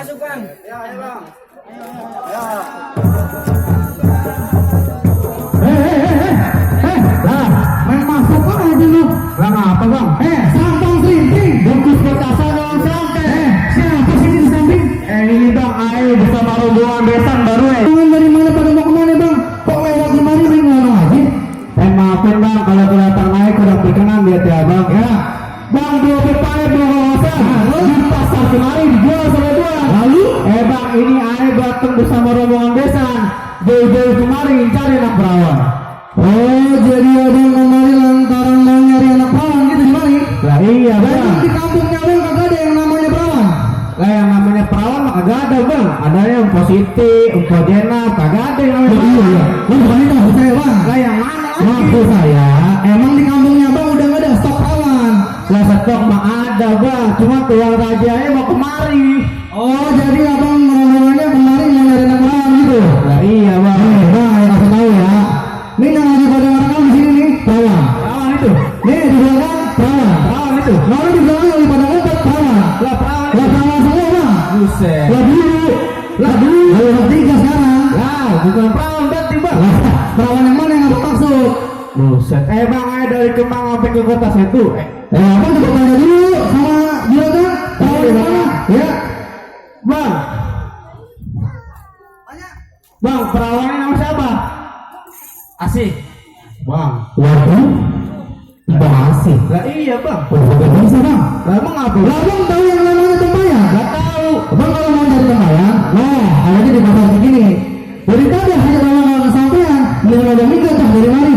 masuk bang. Ya, ayo bang. Ya. Lah, main masuk aja lu. Lah ngapa bang? Sampang serinting. Bungkus petasan orang sampai. Siapa sih di samping? Ini bang, ayo bersama rombongan besan baru dari mana pada mau kemana bang? Kok lewat gimana main ngomong aja? Maafin bang, kalau kelihatan naik kurang berkenan lihat ya bang. Ya. Bang, dua pepaya dua kawasan. Di pasar kemari dijual sama dua. Lalu? Bang, ini ayo datang bersama rombongan besan. Jauh-jauh kemari cari anak perawan. Oh, jadi ada yang kemari lantaran mau nyari anak perawan gitu di mari? Lah iya bang. Di kampungnya bang kagak ada yang namanya perawan. Lah yang namanya perawan mah kagak ada bang. Ada yang positif, Jena, kagak ada yang namanya perawan. Iya. Lu bukan itu maksud saya bang. Lah yang mana lagi? Maksud saya, emang di kampungnya bang udah nggak ada stok perawan. Lah stok mah ada bang, cuma tuan rajanya mau kemari. Oh, jadi abang rombongannya kemari mau nyari anak perawan gitu? Lah iya bang. Bang, yang kasih tahu ya. Ini yang lagi pada orang di sini nih, perawan. Perawan itu. Nih di belakang perawan. Perawan itu. Lalu di belakang lagi pada ngumpet perawan. Lah perawan. Lah perawan semua bang. Buset. Lah dulu. Lah dulu. Lah tiga sekarang. Lah bukan perawan berarti bang. Lah perawan yang mana yang aku maksud? Buset. Bang, ayo dari Kemang sampai ke kota Setu. Abang coba tanya dulu sama juragan. Perawan di mana? Ya. Bang. Bang, perawannya nama siapa? Asih. Bang. Waduh. Bang Asih. Lah iya bang. Gak bisa bang. Lah emang apa? Lah bang tahu yang namanya Tempayan? Gak tahu. Bang kalau mau cari Tempayan, nah adanya di pasar segini. Dari tadi hanya kalau kesampean, yang ada minggat dari mari.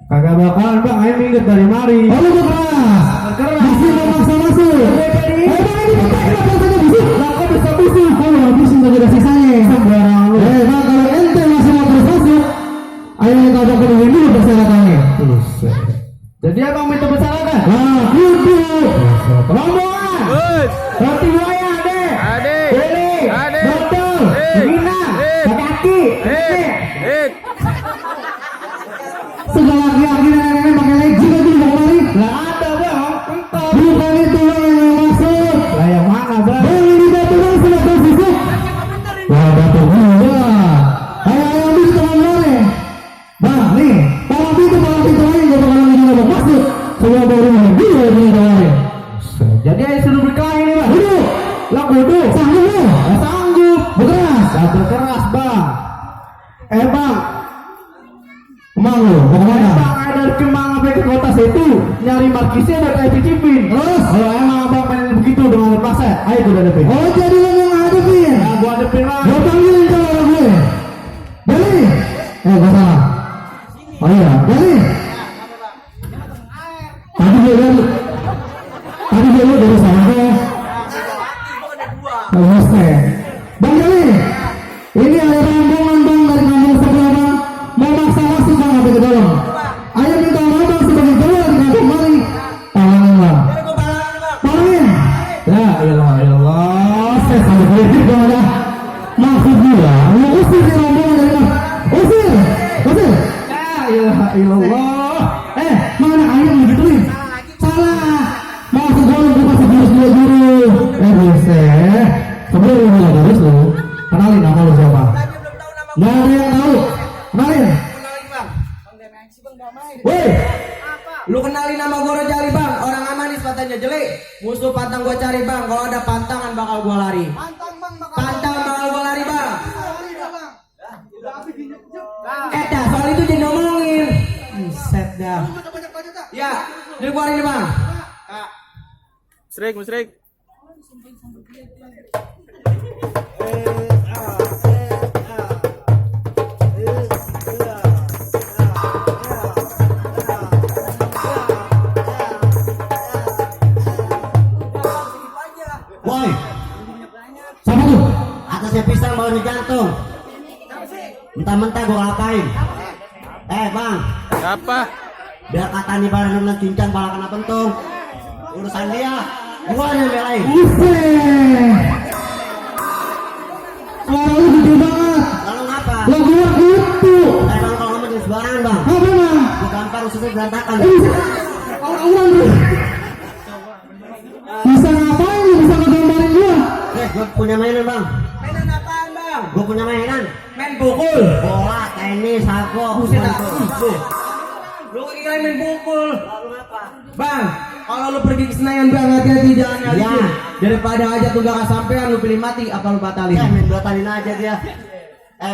Kagak bakalan bang, ayo minggat dari mari. Oh lu keras. Masih mau maksa masuk. Bang ini kenapa saja busuk? Lah kok bisa busuk? Kalau habis nggak ada sisanya. Sembarang lu. Bang kalau ente masih mau terus masuk, ayo kita ajak penuhin dulu persyaratannya. Jadi abang minta persyaratan? Nah, kudu. Rombongan. Roti buaya ade. Beli. Dodol. Gina. Kaki. Segala laki-laki nenek-nenek pakai legging aja di kemari. Lah ada bang. Entah. Bukan itu bang yang maksud. Lah yang mana bang? Beli di batu bang sudah tersisuk. Wah batu gua. Ayo ambil di teman mana? Bang nih, palang pintu lain gak bakalan ngomong maksud. Semua baru ngomong dulu punya tawarin. Jadi ayo suruh berkelahi nih bang. Duduk. Lah duduk. Sanggup lu? Sanggup. Berkeras. Berkeras bang. Bang. Kemang lu? Mau kemana? Bang ayo dari Kemang sampai ke kota Setu. Nyari markisnya buat ayo cicipin. Terus? Kalau emang abang pengen begitu dengan terpaksa, ayo gue hadapin. Oh jadi lu yang hadapin? Nah gue hadapin bang. Gue panggilin kalau gue. Beli. Gak salah. Oh iya, Beli. Tadi dia dari sana kok. Namaste. Bang Beli. Ini ada rombongan bang dari kampung sebelah bang. Mau maksa masuk bang sampai ke dalam. Ayo minta orang bang sebagai keluar di kampung mari. Talangin bang. Talangin. Ya iyalah. Saya sampai kritik bang ada. Maksud gila. Lu usir di rombongan dari bang. Usir. Ya iyalah. Mana ayam digituin? Salah. Maksud gue lu bukan sebelum dua guru. Buset. Sebelum lu mulai terus lu. Kenalin nama lu siapa? Gak ada yang tahu. Kenalin bang. Woi, Lu kenalin nama gue Rojali bang. Orang Amanis katanya jelek. Musuh pantang gue cari bang. Kalau ada pantangan bakal gue lari. Pantang bakal gue lari bang. Dah soal itu jangan ngomongin. Set dah. Ya, dikeluarin bang. Musrik. woi. Siapa tuh? Atasnya pisang bawah di jantung. Mentah-mentah gua ngapain? Bang. Apa? Biar kata nih barang nona cincang bala kena pentung. Urusan dia. Gua yang belain. Buset. Suara lu gede banget. Lalu ngapa? Lah gua kutu. Bang kalau ngomong jangan sembarangan bang. Apa bang? Gua gampar ususnya berantakan. Orang-orang lu. Bisa ngapain lu? Bisa ngegambarin gua? Gue punya mainan bang. Mainan apaan bang? Gue punya mainan. Main pukul. Bola, tenis, sago. Buset dah. Lu kira main pukul. Lalu apa? Bang, kalau lu pergi ke Senayan bang, hati-hati jangan ngalihin. Ya. Daripada aja tuh gak kesampean, lu pilih mati apa lu batalin? Ya main batalin aja dia.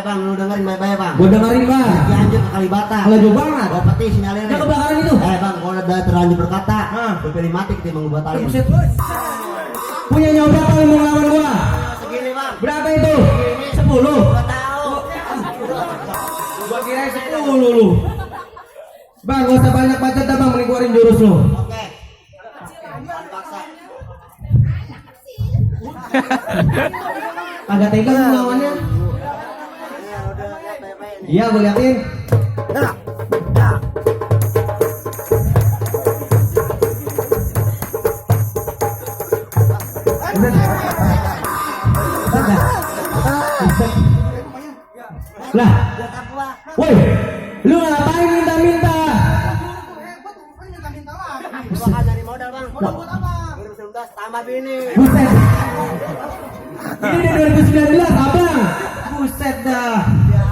Bang, lu dengerin baik-baik bang. Gua dengerin bang. Lanjut ke Kalibata. Kalau jauh banget. Gua peti sinyalnya. Ada kebakaran itu. Bang, kalau udah terlanjur berkata, Hah? lu pilih mati ketimbang lu batalin. Buset. Punya nyawa berapa lu mau ngelawan gua? Segini bang. Berapa itu? 10. Gua tahu. Gua kira 10 lu. Bang, gak usah banyak bacot dah bang, mending keluarin jurus lu. Oke. Paksa. Agak tega lu ngelawannya. Ya udah, ya baik-baik nih. Iya, gua liatin. Dah. Dah. Lah, Buat apa? woi, lu ngapain minta-minta? Gua bakal nyari modal bang. Modal buat apa? 2019 tambah bini. Buset. Ini udah 2019, abang. Buset dah. Ya.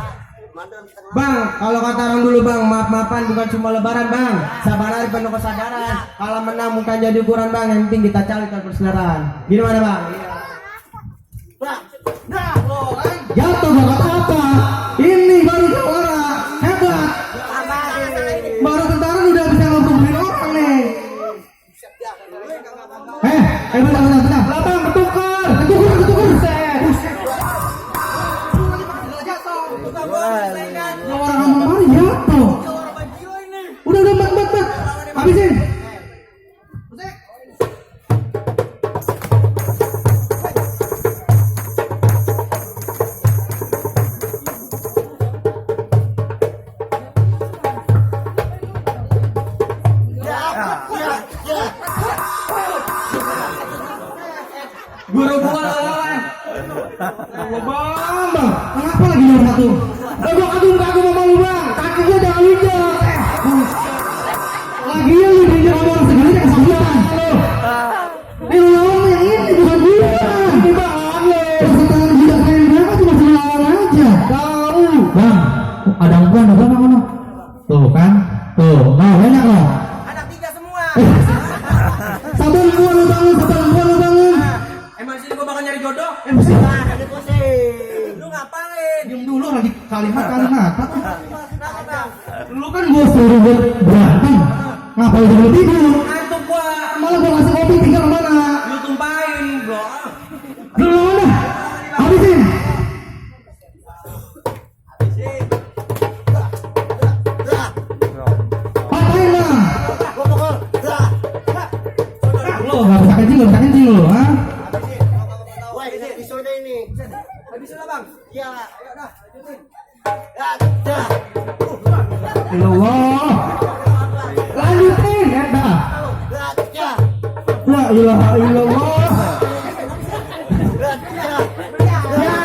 Mantan setengah. Bang, kalau kata orang dulu bang, maaf-maafan bukan cuma lebaran bang. Sabar hari penuh kesadaran. Kalau menang bukan jadi ukuran bang, yang penting kita cari persaudaraan. Gimana bang? Bang. Dah. Lo kan. Jatuh gak apa-apa. Ini baru juara. Hebat. Tambah bini. Baru tentara udah bisa ngomongin orang nih. Bentar. Lapang bertukar. Set. Orang ngomong baru jatuh. Udah bat. Habisin. Guru gua lawan. Bang, kenapa lagi nomor satu? Gua kagum sama lu bang. Kaki gua jangan injak. Lagian lu injak sama orang segala kesulitan. Lu lawan yang ini bukan gua. Ini bang, persetangan budak kayak mereka cuma lawan aja. Tahu, bang. Ada umpan, mana? Tuh kan, tuh, nah banyak loh. Ada 3 semua. Sabar gua lu bangun. Emang sini gua bakal nyari jodoh? Jadi pusing. Lu ngapain? Diam dulu lagi kalimat. Kenapa bang? Lu kan gua suruh buat berantem. Ngapain dulu tidur? Ngantuk gua. Malah gua kasih kopi tinggal kemana? Lu tumpahin bro. Lu lawan dah. Habisin. Patahin bang. Gua pukul. Dah. Lu gak bisa kencing lu, ha? Wah, ini episode ini. Habisin lah bang. Ya. Dah. Allah. Lanjutin, ya dah. Ya. La ilaha illallah. Ya.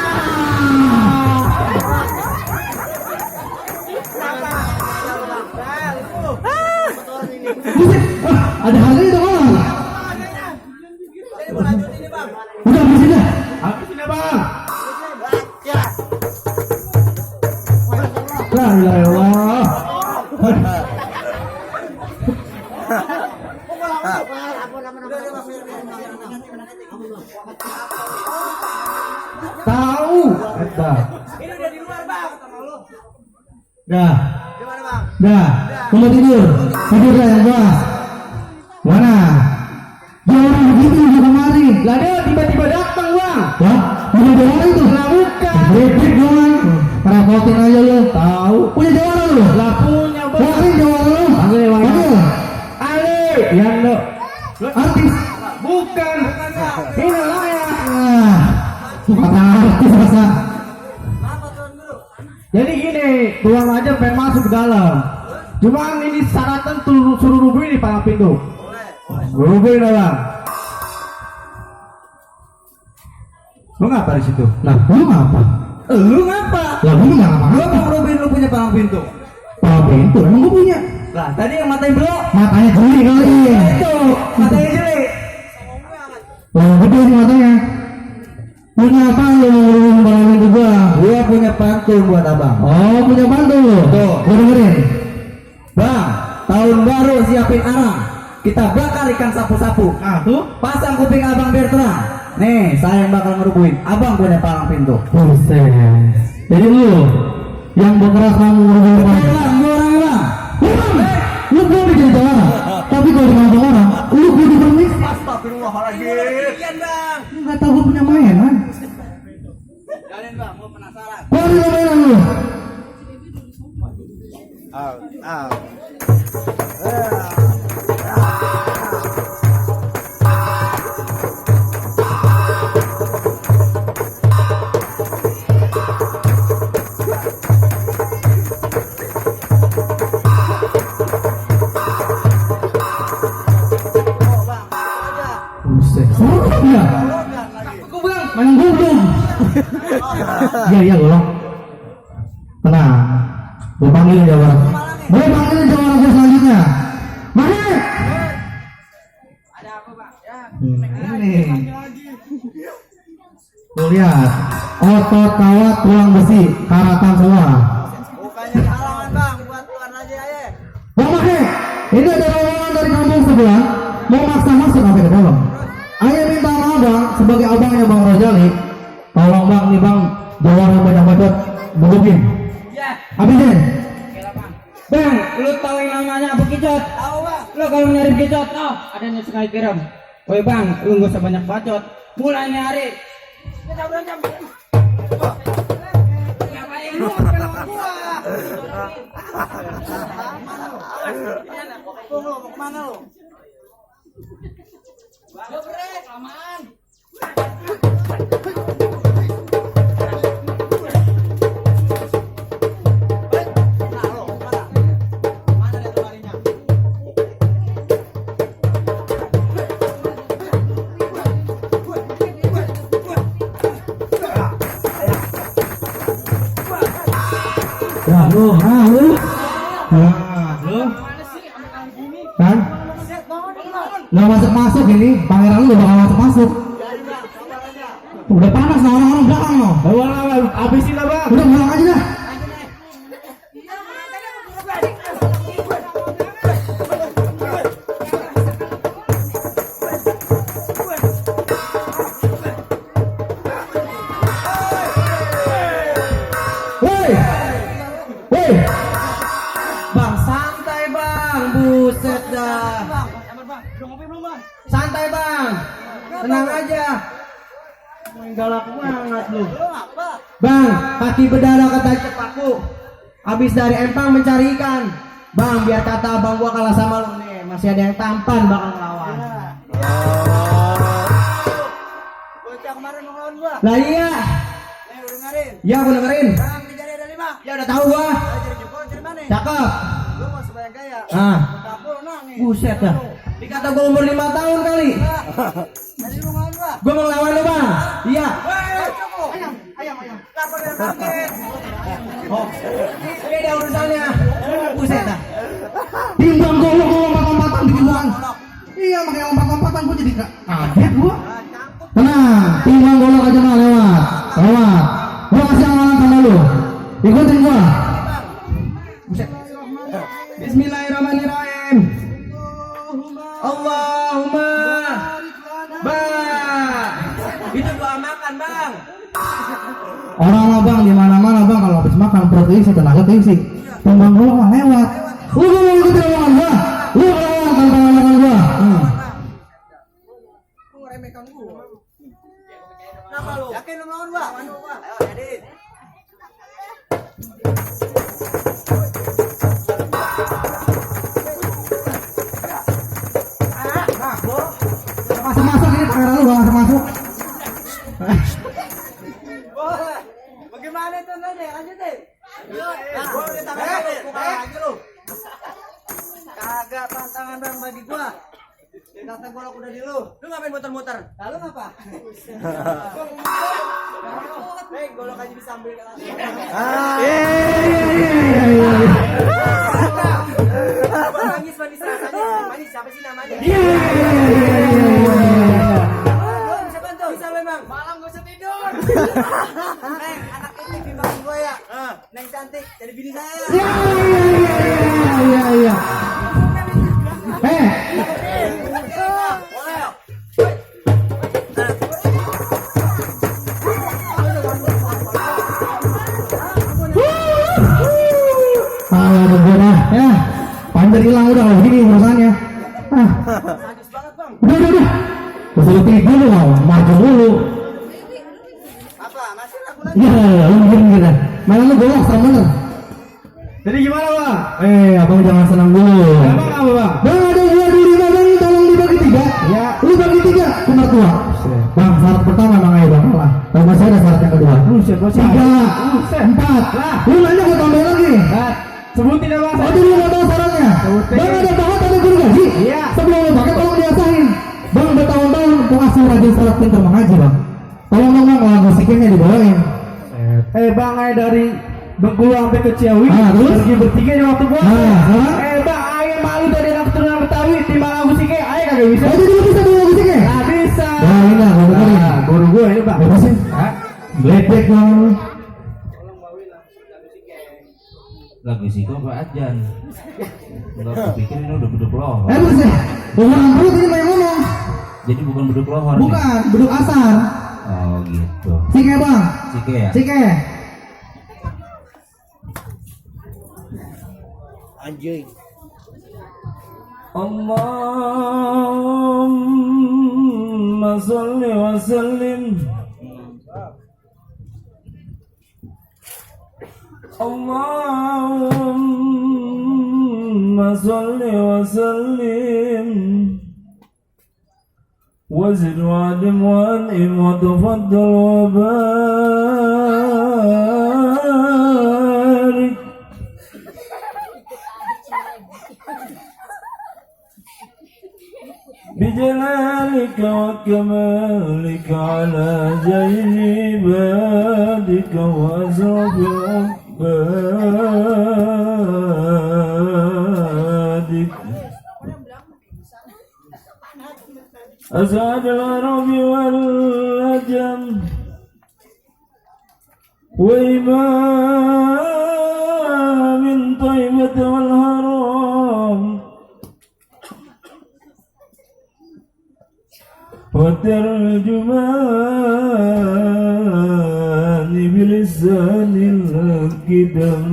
Buset. Ada harganya tuh bang. Jadi gua lanjut ini bang. Udah habisin dah. Habisin dah bang. Ya. La ilaha illallah. Tahu. Ini udah di luar bang. Dah. Gimana bang? Dah. Lu mau tidur dah yang gua. Mana? Jangan begitu udah kemari. Lah dia tiba-tiba datang bang. Wah, punya jawara itu? Lah bukan. Break doang. Repotin aja lu. Tahu. Punya jawara lu? Lah punya bang. Wah, jawara lu. Panggil. Ale. Yang lu. Artis. Bukan. Ini layak. Bukan artis masa. Jadi gini, tuang aja pengen masuk ke dalam. Cuman ini syaratan suruh rubuhin di palang pintu. Rubuhin lah bang. Lu ngapa di situ? Lah, lu ngapa? Lu ngapa? Lah, lu ngapa? Gua mau ngerubin lu punya palang pintu. Palang pintu, emang gua punya. Lah tadi yang matain belok. Matanya jeli kali. Itu matanya jelek. Lah, gede sih matanya. Punya apa lu balangin juga? Gua punya pantun buat abang. Oh, punya pantun lu. Tuh. Gua dengerin. Bang, tahun baru siapin arang. Kita bakar ikan sapu-sapu. Ah, tuh. Pasang kuping abang biar terang. Nih, saya yang bakal ngerubuhin. Abang punya palang pintu. Buset. Jadi lu yang bergerak kamu ngurus Bang, gua orangnya bang. lu gue bikin orang, tapi kalau dengan orang, lu gue dipermis. Astagfirullahaladzim. Iya bang. Lu nggak tahu gue punya mainan. Kalian bang, gua penasaran. Gua ada mainan lu. Buset. Iya. Aku bang. Main gulung. Iya golong. Tenang. Gue panggilin jawab. Gue panggilin jawab gue selanjutnya. Mana? Ada apa bang? Ya. Ini. Tuh lihat. Otot kawat tulang besi karatan semua. Bukannya halangan bang, buat keluar aja ya. Bang Mahe, ini ada rombongan dari kampung sebelah mau maksa masuk sampai ke dalam. Ayah minta sama abang sebagai abangnya Bang Rojali. Tolong bang, nih bang, jawab yang banyak bacot, bugupin. Ya. Habisin. Bang, lu tahu yang namanya apa kicot? Tahu bang. Lu kalau nyari kicot, tahu? Ada yang sekali kirim. Woi bang, lu gak usah banyak bacot. Mulai nyari. Kita berantem. Ngapain lu makan sama gua? Lu mau kemana lu? Gua brek, lamaan. Lu, kan? Nggak masuk ini, pangeran lu bakal masuk. Udah panas nah orang-orang belakang loh. Habisin lah bang. Udah pulang aja dah. Bang, santai bang, buset dah. Santai bang, tenang aja. Main galak banget lu. Bang, kaki berdarah kata cepaku. Habis dari empang mencari ikan. Bang, biar kata abang gua kalah sama lu nih. Masih ada yang tampan bakal ngelawan. Bocah kemarin mau ngelawan gua. Lah iya. Lu dengerin. Ya, gua dengerin. Bang, dijari ada 5. Ya udah tahu gua. Cakep. Lu mau sebanyak gaya. Dapur nangis. Buset dah. Dikata gua umur 5 tahun kali. Jadi lu ngelawan gua. Gua mau ngelawan lu, Bang. Iya. Ayam. Lapor yang sakit. Oh. Beda urusannya. Buset dah. Timbang gua lompat-lompatan bikin bukan. Iya, makanya lompat-lompatan gua jadi kaget gua. Tenang, timbang golok aja mah lewat. Gua kasih amalan sama lu. Ikutin gua. Bismillahirrahmanirrahim. Allahumma. Bang. Itu doa makan, Bang. Orang abang di mana-mana bang kalau habis makan perut isi tenaga isi. Timbang golok mah lewat. Lu mau ikutin omongan gua. Lu lawan tanpa omongan gua. Lu ngeremehkan gua. Kenapa lu? Yakin lu lawan gua? Ayo, jadi. Masuk ini pangeran lu gak masuk. Bagaimana itu nanti? Lanjut deh. Gua udah tangan aja lu. Kagak pantangan bang bagi gua. Kata golok udah di lu. Lu ngapain muter-muter? Lalu ngapa? Golok aja disambil langsung. Manis rasanya. Manis siapa sih namanya? Bisa bantu? Bisa memang. Malam gak usah tidur. jadi bini saya. Iya. Ya, panjat hilang udah kalau begini urusannya. Sadis banget bang. Udah. Suruh tidur lu mau, maju dulu. Apa? Masih laku lagi? Ya, lu begini. Malah lu golok sama bener. Jadi gimana bang? Abang jangan senang dulu. Abang apa bang? Bang ada 2 bang, tolong dibagi 3. Ya. Lu bagi 3, aku mertua. Bang, syarat pertama bang ayo bang kalah. Kalau masih ada syarat yang kedua. 3, 4. Lu nanya gua tambahin lagi. Sebutin ya bang. Oh, dulu nggak tahu syaratnya. Sebutin. Bang ada banget ada guru gaji. Iya. Sebelum lu pakai tolong diasahin. Bang bertahun-tahun pengasuh rajin sholat pintar mengaji bang. Tolong dong bang, lagu musiknya dibawain. Bang ayo dari Bengkulu sampai ke Ciawi. Terus? Pergi bertiga di waktu puasa. Sekarang? Bang ayo malu dari anak keturunan Betawi timbang lagu musiknya. Ayo kagak bisa. Oh, jadi lu bisa bawa musiknya? Nggak bisa. Nah, ini lah, gua dengerin. Guru gue ini bang. Apa sih? Ledek bang. Lagu situ apa ajan? Enggak kepikir ini udah beduk lohor. Terus ya, orang perut ini banyak ngomong. Jadi bukan beduk lohor nih? Bukan, beduk asar. Oh gitu. Cike bang. Cike ya? Cike. Anjing. Allahumma sholli wa sallim. Allahumma sholli wa sallim. وزد وعلم وأنعم وتفضل وبارك بجلالك وكمالك على جيل عبادك وأشرف عبادك أسعد العرب والعجم وإمام طيبة والهرم وترجمان بلسان الكتم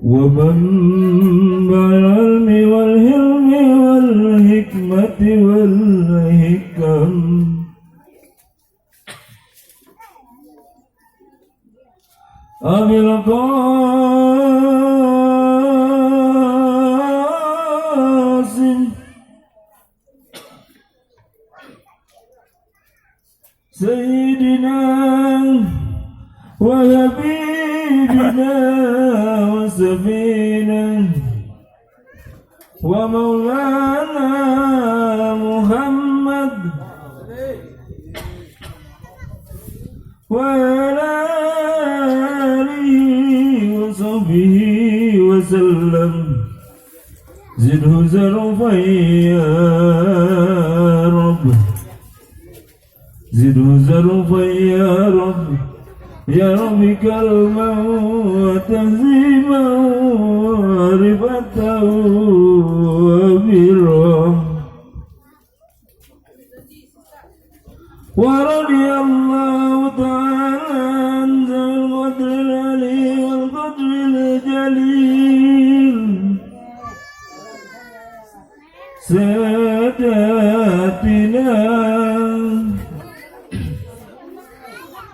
ومنبع العلم والحلم والحكمة والحكم أبي القاسم سيدنا وحبيبنا وسفينا ومولانا محمد وعلى آله وصحبه وسلم زده زرفا يا رب زده زرفا يا رب يا رب كرما وتهزيما ورفعة وبرا ورضي الله تعالى عن ذوي القدر العلي والقدر الجليل ساداتنا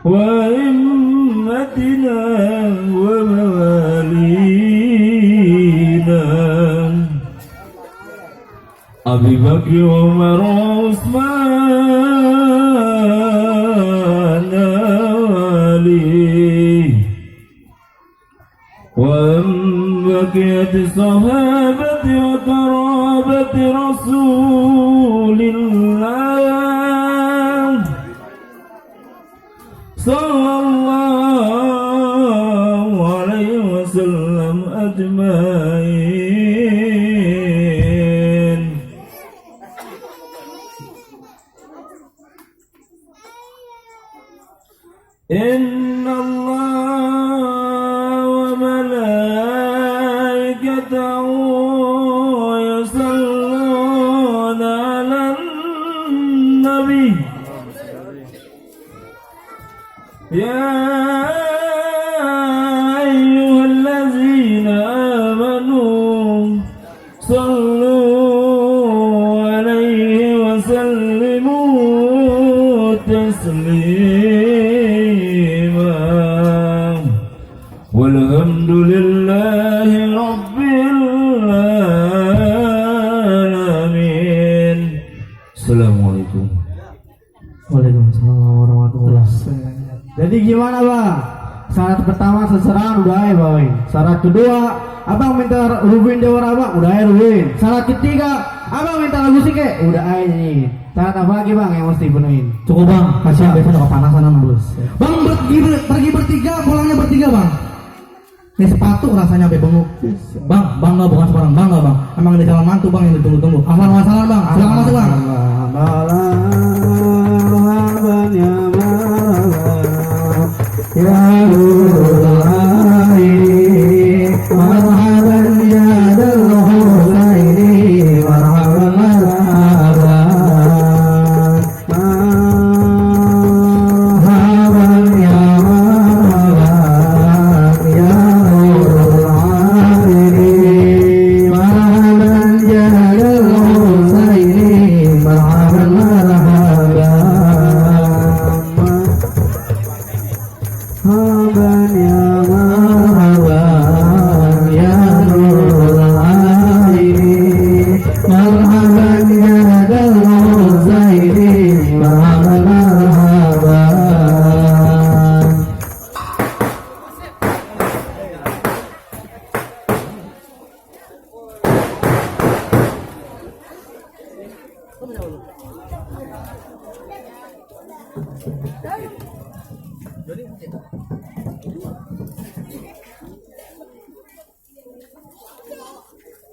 وأئمتنا وموالينا أبي بكر وعمر وعثمان وعلي وأن بقية الصحابة وقرابة رسول الله صلى الله عليه وسلم أجمعين. إن الله النبي يا أيها الذين آمنوا صلوا عليه وسلموا تسليما والحمد لله رب العالمين. Assalamualaikum. Waalaikumsalam warahmatullahi wabarakatuh. Jadi gimana bang? Syarat pertama seserahan udah ya bang. Syarat kedua abang minta Rubuin Jawara abang udah ya Rubuin. Syarat ketiga abang minta lagu sike udah aja nih. Syarat apa lagi bang yang mesti penuhin? Cukup bang, kasihan biasa udah kepanasan bos. Bang pergi bertiga pulangnya bertiga bang. Ini sepatu rasanya sampai benguk. Bang, bangga bukan sembarang bangga bang. Emang di calon mantu bang yang ditunggu-tunggu. Ahlan wa sahlan bang. Silakan masuk bang. Ya marhaban ya dal husaini marhaban marhaban ya marhaban ya nurul aini marhaban ya dal husaini marhaban marhaban marhaban ya marhaban ya nurul aini marhaban ya dal husaini marhaban marhaban.